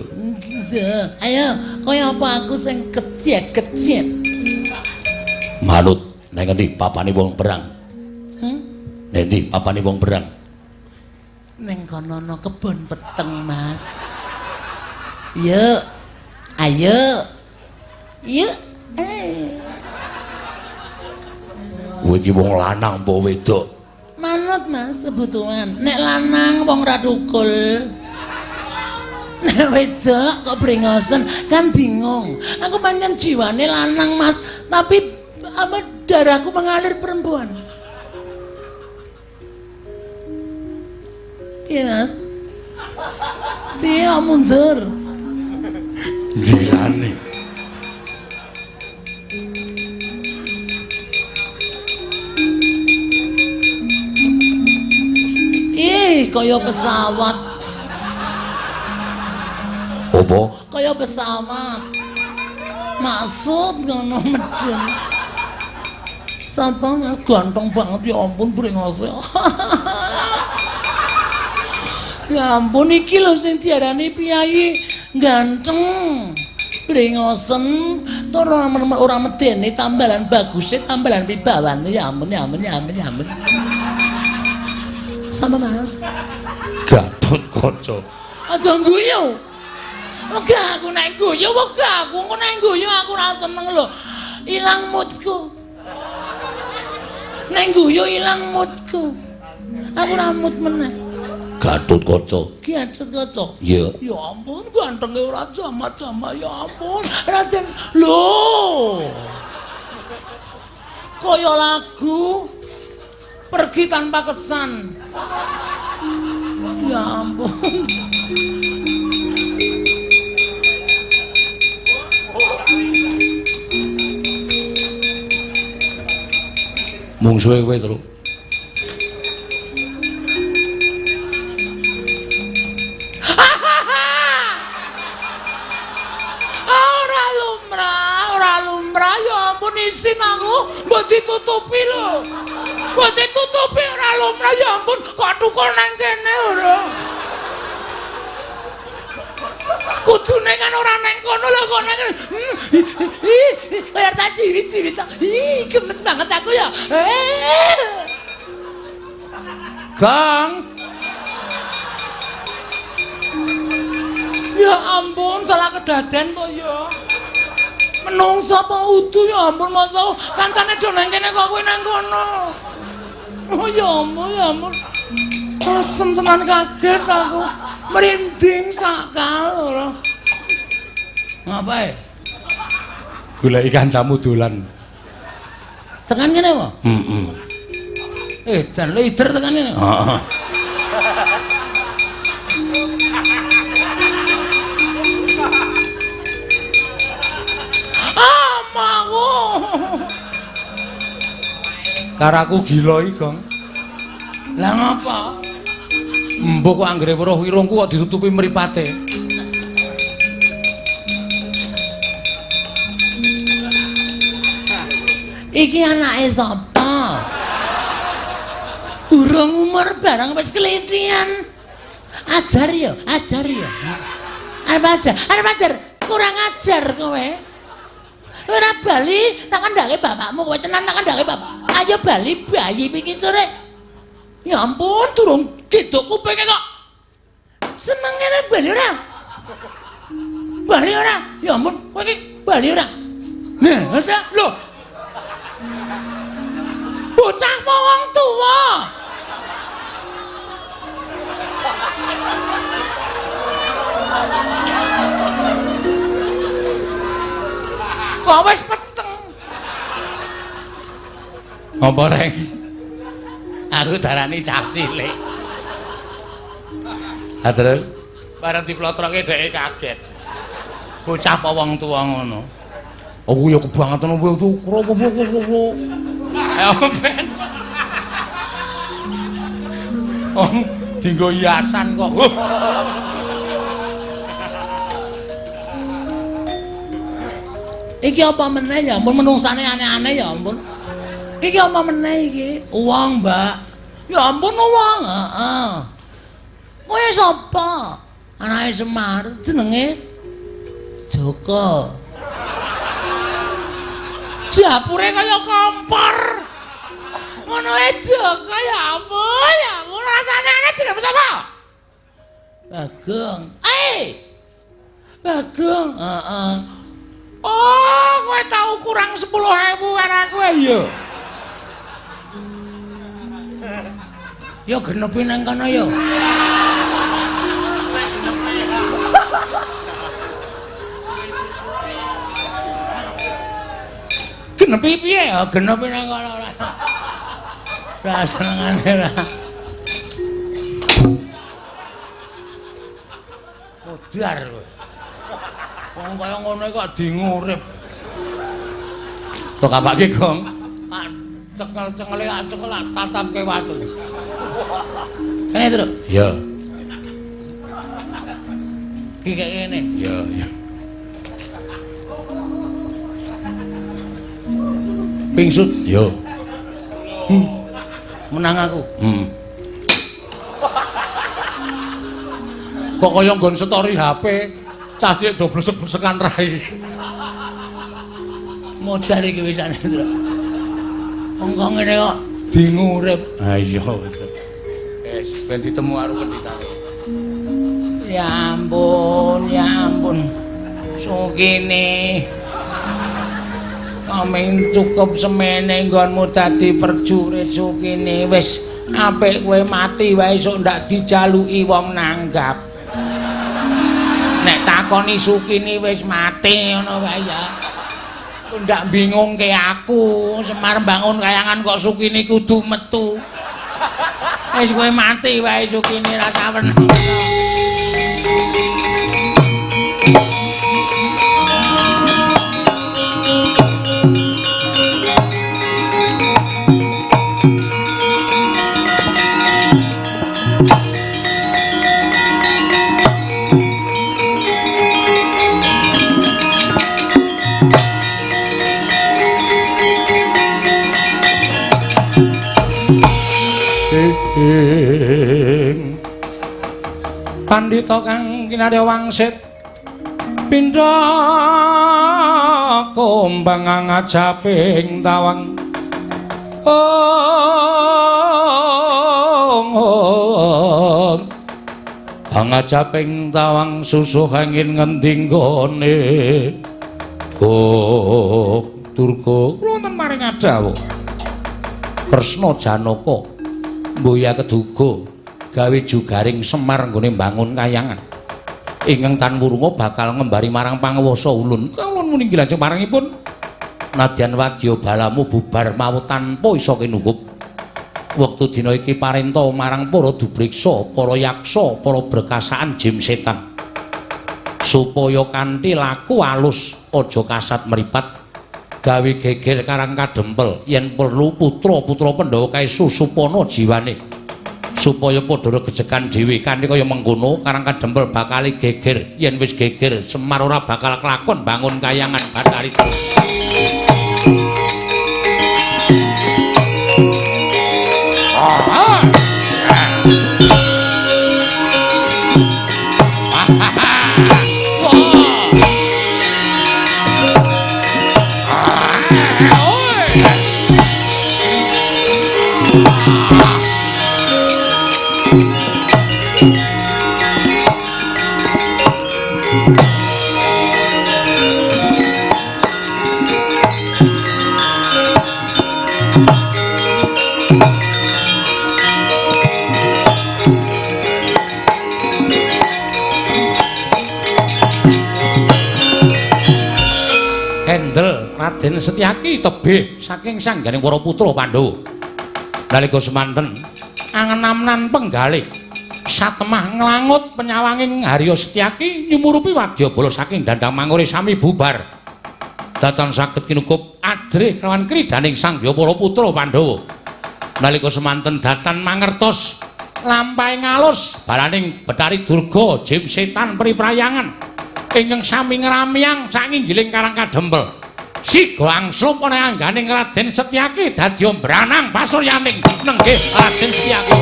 Ayo, kaya apa aku sing kejet-kejet. Manut nang ngendi papane wong perang? Nang endi papane wong perang? Neng kono ana kebon peteng, Mas. Yuk. Ayo. Yuk. Kowe iki wong lanang apa wedok? Manut, Mas, kebutuhan. Nek lanang wong ra tukul. Nek wedok kok brengosen, kan bingung. Aku pancen jiwane lanang, Mas, tapi apa darahku mengalir perempuan. Iya, Mas. Piye mundur? Gilane. Ih, kaya pesawat. Apa? Kaya pesawat. Maksud ngono medun. Sapa Mas ganteng banget ya ampun brengose. Ya ampun iki lho sing diarani piyayi ganteng. Brengosen tur ora medeni tambalan baguse tambalan wibawane ya ampun ya ampun ya ampun ya ampun. Sama Mas. Gatotkaca. Aja guyu. Wegah aku nek guyu, wegah aku engko nek guyu aku ora seneng lho. Ilang moodku. Nek guyu ilang moodku. Aku ora mood meneh. Gatotkaca. Gatotkaca. Iya. Ya ampun, gantenge ora jamak-jamak ya ampun. Raden lho. Kaya lagu Pergi Tanpa Kesan. Ya ampun. Mungsuhe kowe, Truk. Ora lumrah, ya ampun isin aku, mbok ditutupi lho. Mbok ditutupi ora lumrah, ya ampun, kok tukul nang kene ora. Kudune kan ora nang kono lho kok nang kene. Kaya tak ciwit-ciwit. Ih, gemes banget aku ya. Gang. Ya ampun, salah kedaden po ya. Menungso apa udu ya ampun masa kancane do nang kene kok kowe nang kono. Oh ya ampun, ya ampun. Asem tenan kaget aku. Merinding sakal ora. Ngapae? Goleki kancamu dolan. Tekan kene apa? Heeh. Dan lider tekan kene. Heeh. Karaku gila iki, Gong. Lah ngapa? Mbok kok anggere weruh irungku kok ditutupi mripate. Iki anake sapa? Urung umur barang wis kelitian. Ajar ya, ajar ya. Arep ajar, arep ajar, kurang ajar kowe. Ora bali tak kandhake bapakmu, kowe tenan tak kandhake bapak. Ayo bali bayi iki sore. Ya ampun, durung gedhok kupinge kok. Senengene bali ora? Bali ora? Ya ampun, kowe iki bali ora? Nah, aja lho. Bocah apa wong tuwa? Kok wis peteng. Apa reng? Aku darani cah cilik. Ha terus bareng diplotroke dheke kaget. Bocah apa wong tuwa ngono? Aku ya kebangetan kowe kropo. Ayo ben. Oh, dinggo hiasan kok. Iki apa meneh ya ampun menungsane aneh-aneh ya ampun. Iki apa meneh iki? Uang, Mbak. Ya ampun uang. Heeh. Kowe sapa? Anake Semar, jenenge Joko. Dapure kaya kompor. Ngono e Joko ya ampun, ya ampun rasane aneh jenenge sapa? Bagong. Eh. Bagong. Heeh. Oh, kowe tau kurang 10.000 karo aku ya. Ya genepi nang kono ya. Genepi piye? Ya genepi nang kono ora. Ora senengane ora. Modar kowe. Wong kaya ngono kok dingurip. Tok apake, Gong? Cekel-cekele cekel tatapke watu. Kene, Truk. Iya. Iki kaya ngene. Iya, iya. Pingsut. Yo. Menang aku. Kok kaya nggon story HP, cah cilik do blesek-blesekan rai. Modar iki wisane, Truk. Wong kok ngene kok dingurip. Ha iya. Wis ben ditemu karo pendhitane. Ya ampun, ya ampun. Sukine. Kaming cukup semene nggonmu dadi perjurit Sukine. Wis apik kowe mati wae esuk ndak dijaluki wong nanggap. Nek takoni Sukini wis mati ngono wae ya. Ndak bingungke aku, Semar bangun kayangan kok Sukini kudu metu. Wis kowe mati wae Sukini rasa weneng. Pandhita kang kinarya wangsit pindha kumbang ngajaping tawang. Ong angajaping tawang susuh angin ngendi nggone. Bagong Durga kula wonten maring adhawuh. Kresna Janaka mboya keduga gawe jugaring Semar nggone mbangun kayangan. Ingkang tan wurunga bakal ngembari marang panguwasa ulun. Kawula muni lajeng marangipun nadyan wadya balamu bubar mawut tanpa isa kinukup. Wektu dina iki parenta marang para dubriksa, para yaksa, para brekasaan jim setan. Supaya kanthi laku alus aja kasat mripat gawe geger Karang Kadempel yen perlu putra-putra Pandhawa kae susupana jiwane supaya padha regejekan dhewe kanthi kaya mengkono Karang Kadempel bakal geger yen wis geger Semar ora bakal kelakon bangun kayangan Bathari. Raden Setyaki tebih saking sangganing para putra Pandhawa. Nalika semanten angenamnan penggalih satemah nglangut penyawanging Harya Setyaki nyumurupi wadyabala saking dandang mangure sami bubar. Datan saged kinukup ajrih kelawan kridaning sangya para putra Pandhawa. Nalika semanten datan mangertos lampahe ngalus balaning Bathari Durga jim setan priprayangan ingkang sami ngramyang sanginggiling Karang Kadempel. Siga angslup ana angganing Raden Setyaki dadi mbranang pasuryaning nenggih Raden Setyaki.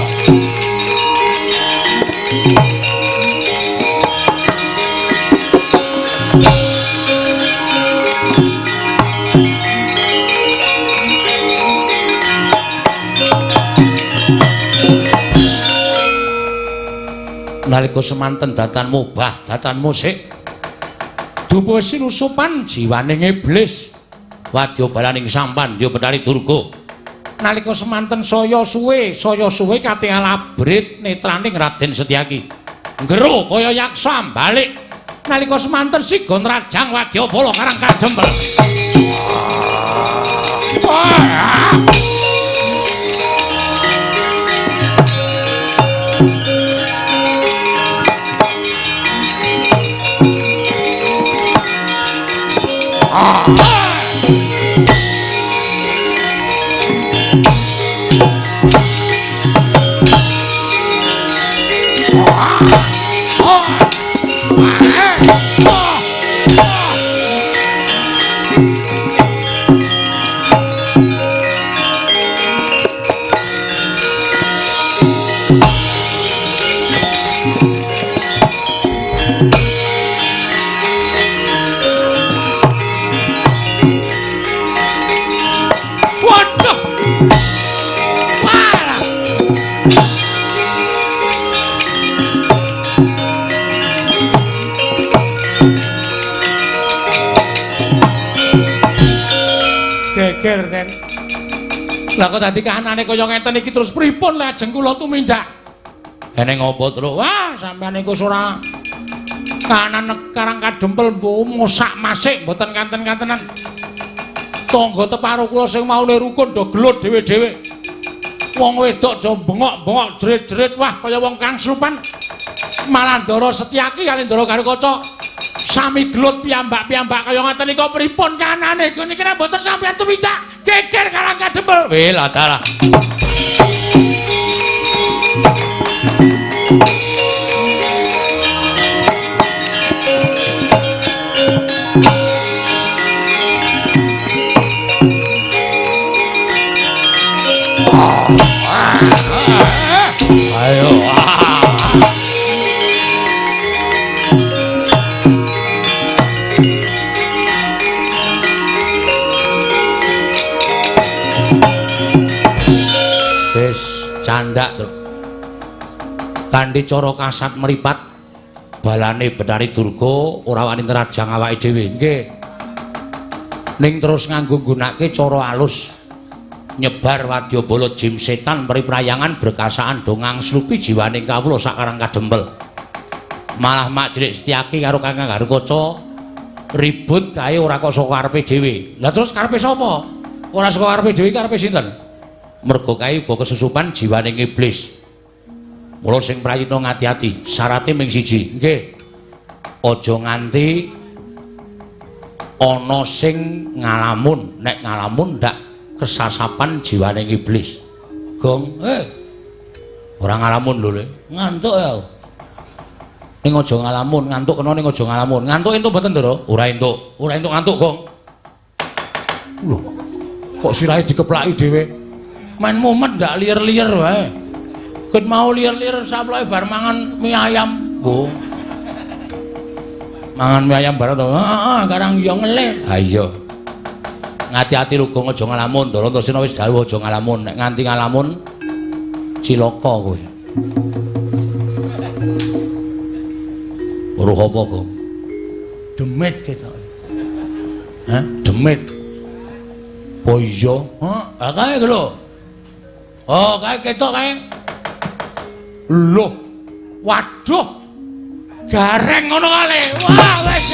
Nalika semanten datan mubah, datan musik dupa sinusupan jiwaning iblis wadya balaning sampan ya Bathari Durga. Nalika semanten saya suwe katingal abrit netraning Raden Setyaki nggero kaya yaksa balik. Nalika semanten siga nrajang wadyabala Karang Kadempel. Lah kok dadi kahanane kaya ngeten iki terus pripun lajeng kula tumindak? Eneng apa, Truk? Wah, sampeyan iku ora kahanan Karang Kadempel mbok mosak masik mboten kanten-kantenan. Tangga teparo kula sing maune rukun do gelut dhewe-dhewe. Wong wedok do bengok-bengok jerit-jerit wah kaya wong kangsupan. Malah Ndara Setyaki kali Ndara Garukaca sami gelut piyambak-piyambak kaya ngaten nika pripun kahanane? Niki nek mboten sampeyan tumindak geger Karang Kadempel. Weh lah dalah. Ayo. Candak to. Kanthi cara kasat mripat balane Bathari Durga ora wani nrajang awake dhewe. Nggih. Ning terus nganggo nggunakake cara alus. Nyebar wadyabala jim setan priprayangan berkasaan dongang slupi jiwaning kawula sakarang kadempel. Malah Mak Cilik Setyaki karo Kakang Garukaca ribut kae ora kok saka karepe dhewe. Lah terus karepe sapa? Ora saka karepe dhewe karepe sinten? Mergo kae uga kesusupan jiwaning iblis. Mula sing prayitna ngati-ati, syarate ming siji. Nggih. Aja nganti ana sing ngalamun, nek ngalamun ndak kesasapan jiwaning iblis. Gong, ora ngalamun lho, Le. Ngantuk ya. Ning aja ngalamun, ngantuk kena ning aja ngalamun. Ngantuk entuk mboten, Ndara? Ora entuk. Ora entuk ngantuk, Gong. Lho, kok sirahe dikeplaki dhewe? Men mumet ndak liyer-liyer wae. Ket mau liyer-liyer saploke bar mangan mie ayam. Oh. Mangan mie ayam bareng to. Heeh, karang yo ngelih. Ha iya. Ngati-ati lho, Gong, aja ngalamun. Ndara Antasena wis dawuh aja ngalamun. Nek nganti ngalamun cilaka kowe. Weruh apa, Gong? Demit ketoke. Hah? Demit. Oh iya. Heeh, ha kae lho. Oh, kae ketok kae. Loh. Waduh. Gareng ngono kale. Wah, wis.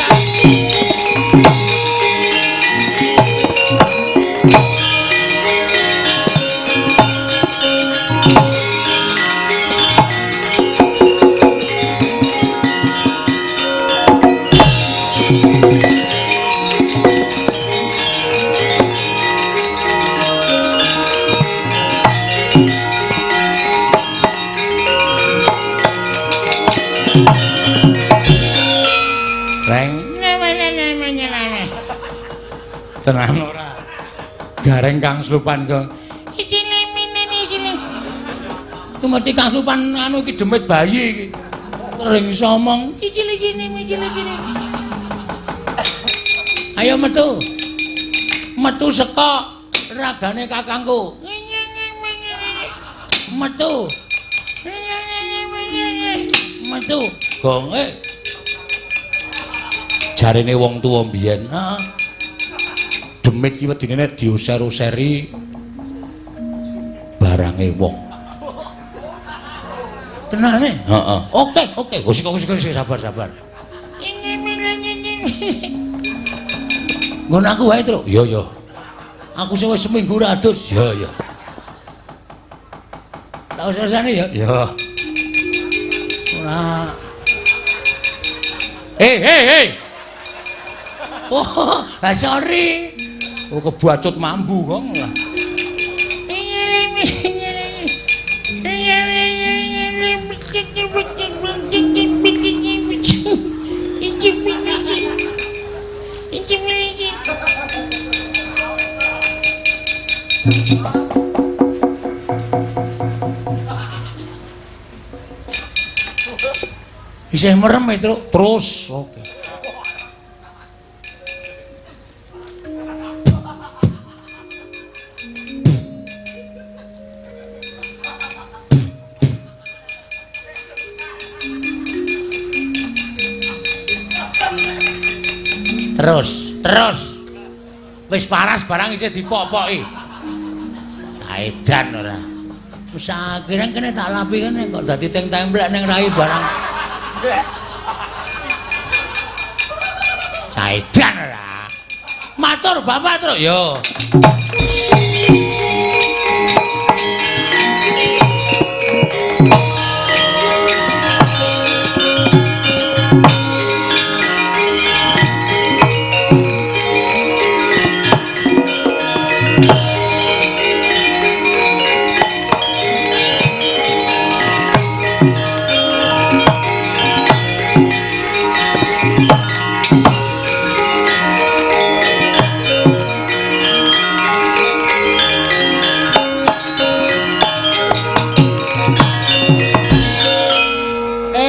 Tenang ora. Gareng kang slupan kok. Iki mesti kang slupan anu iki demit bayi iki. Sering somong. Ayo metu. Metu saka ragane kakangku. Metu. Metu. Gong jarene wong tuwa mbiyen. Heeh. Demit ki wedine nek diuser-useri barange wong. Tenane? Heeh. Oke, oke. Wis wis sabar-sabar. Nggon aku wae, Truk. Iya, iya. Aku sing wis seminggu ora adus. Iya, iya. Tak usah-usahane ya. Iya. Ora. Hei. Oh, sorry. Oh, kebacut mambu kok. Isih merem itu terus. Oke. Terus. Wis paras barang isih dipopoki. Edan ora. Wis akhirnya kene tak lapi kene kok dadi teng templek ning rai barang. Edan ora. Matur Bapak, Truk. Yo.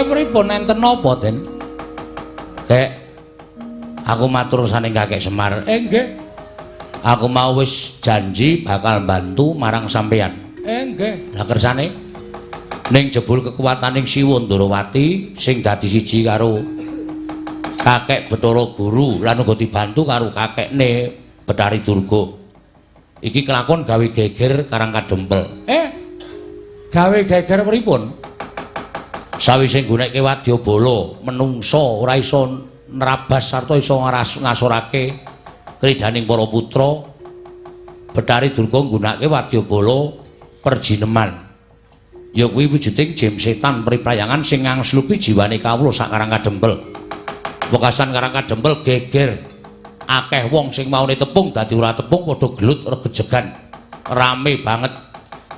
Pripun enten napa, Den? Kek, aku matur saning Kakek Semar. Nggih. Aku mau wis janji bakal bantu marang sampeyan. Nggih. Lah kersane ning jebul kekuataning Siwa Ndorowati sing dadi siji karo Kakek Bathara Guru lan uga dibantu karo kakekne Bathari Durga. Iki kelakon gawe geger Karang Kadempel. Gawe geger pripun? Sawise nggunekke wadyabala, menungsa ora iso nerabas sarta iso ngasorake kridaning para putra. Bathari Durga nggunakake wadyabala perjineman. Ya kuwi wujuding jim setan priprayangan sing ngangslupi jiwane kawula sak Karang Kadempel. Wekasan Karang Kadempel geger. Akeh wong sing maune tepung dadi ora tepung padha gelut regejegan. Rame banget.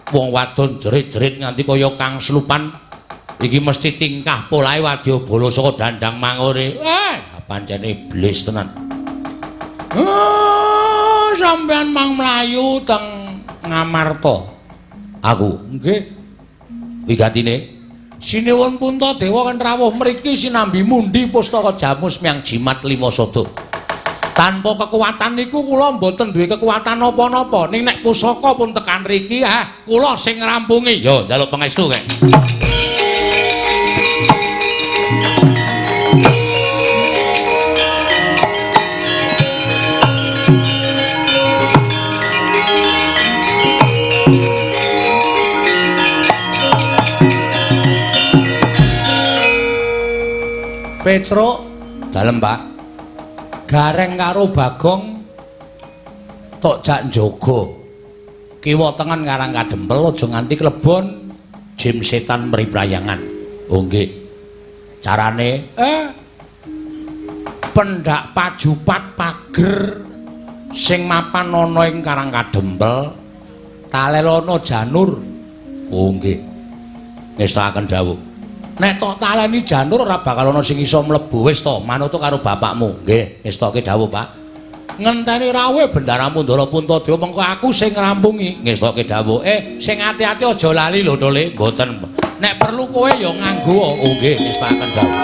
Wong wadon jerit-jerit nganti kaya kangslupan. Iki mesti tingkah polahe wadyabala saka Dandang Mangure. Pancen iblis tenan. Sampeyan mang mlayu teng Ngamarta. Aku nggih. Wigatine Sinuwun Puntadewa kan rawuh mriki sinambi mundi pustaka jamus miang jimat lima sada. Tanpa kekuatan niku kula mboten duwe kekuatan napa-napa. Ning nek pusaka pun tekan riki, kula sing ngrampungi. Yo njaluk pangestu kek. Petruk dalem Pak. Gareng karo Bagong tok jak njaga. Kiwa tengen Karang Kadempel aja nganti klebon jim setan mriprayangan. Oh nggih. Carane pendak pajupat pager sing mapan ana ing Karang Kadempel talelono janur. Oh nggih. Ngestakaken dawuh. Nek tok taleni janur ora bakal ana sing iso mlebu. Wis to, manut karo bapakmu. Nggih, ngestoke dawuh, Pak. Ngenteni rawuhe Bendaramu Ndara Puntadewa mengko aku sing ngrampungi. Ngestoke dawuh. Sing ati-ati aja lali lho, Tole. Mboten. Nek perlu kowe ya nganggo. Oh nggih, ngestakaken dawuh.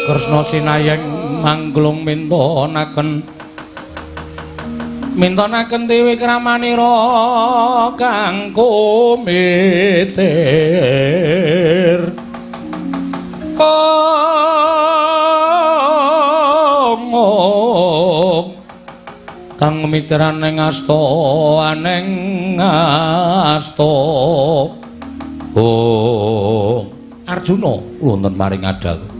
Kresna sinayeng mangglung mintonaken mintonaken dewi kramanira kang kumitir. Ong kang miteran ing asta aneng asta. Oh Arjuna wonten maring adal.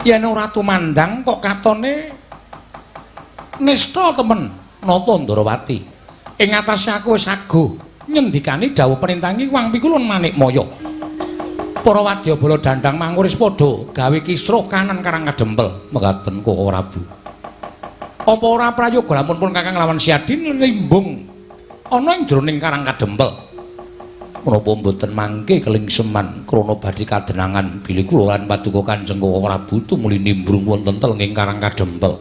Yen ora tumandang kok katone nista temen Nata Ndrawati. Ing atase aku wis aguh nyendikani dawuh perintangi wang pikulun Manikmaya. Para wadyabala Dandang Manguris padha gawe kisruh kanan Karang Kadempel. Mekaten Koko Prabu. Apa ora prayoga lamun pun Kakang lawan Siadi nlimbung ana ing jroning Karang Kadempel. Menapa mboten mangke kelingseman krana badhe kadenangan bilih kula lan paduka Kanjeng Koko Prabu tumuli nimbrung wonten telenging Karang Kadempel.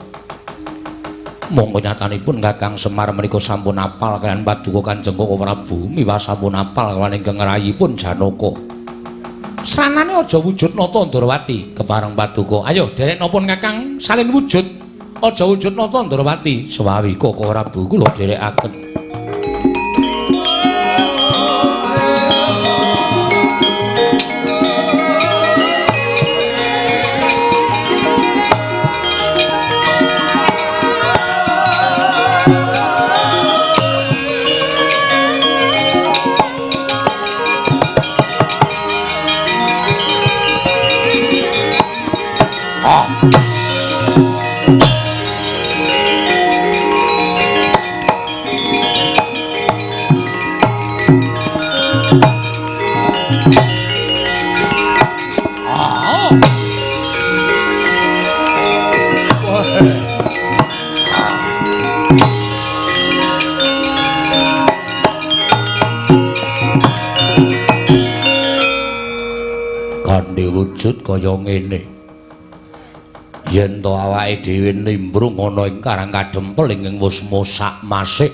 Monggo nyatanipun Kakang Semar menika sampun apal kaliyan paduka Kanjeng Koko Prabu miwah sampun apal kaliyan ingkang rayipun Janaka. Sranane aja wujud Nata Ndrawati kepareng paduka. Ayo derek napa Kakang salin wujud. Aja wujud Nata Ndrawati. Sewawi Koko Prabu kula derekaken. Ah. Kandhe wujud kaya ngene. Yen to awake dhewe nimbrung ana ing Karang Kadempel ingkang wis mosak masik.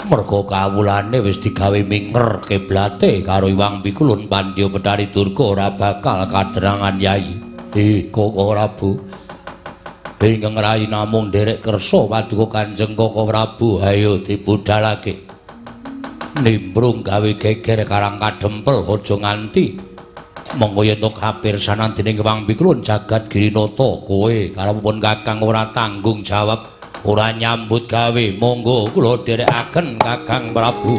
Merga kawulane wis digawe minger kiblate karo Iwang Pikulun Pandya Betari Durga ora bakal kadrangan Yai. Koko Prabu. Ingkang rayi namung nderek kersa paduka Kanjeng Koko Prabu, ayo dibudalake. Nimbrung gawe geger Karang Kadempel aja nganti monggo yen to kapirsanan dening Iwang Pikulun jagat Girinata kowe karepipun Kakang ora tanggung jawab, ora nyambut gawe. Monggo kula dherekaken Kakang Prabu.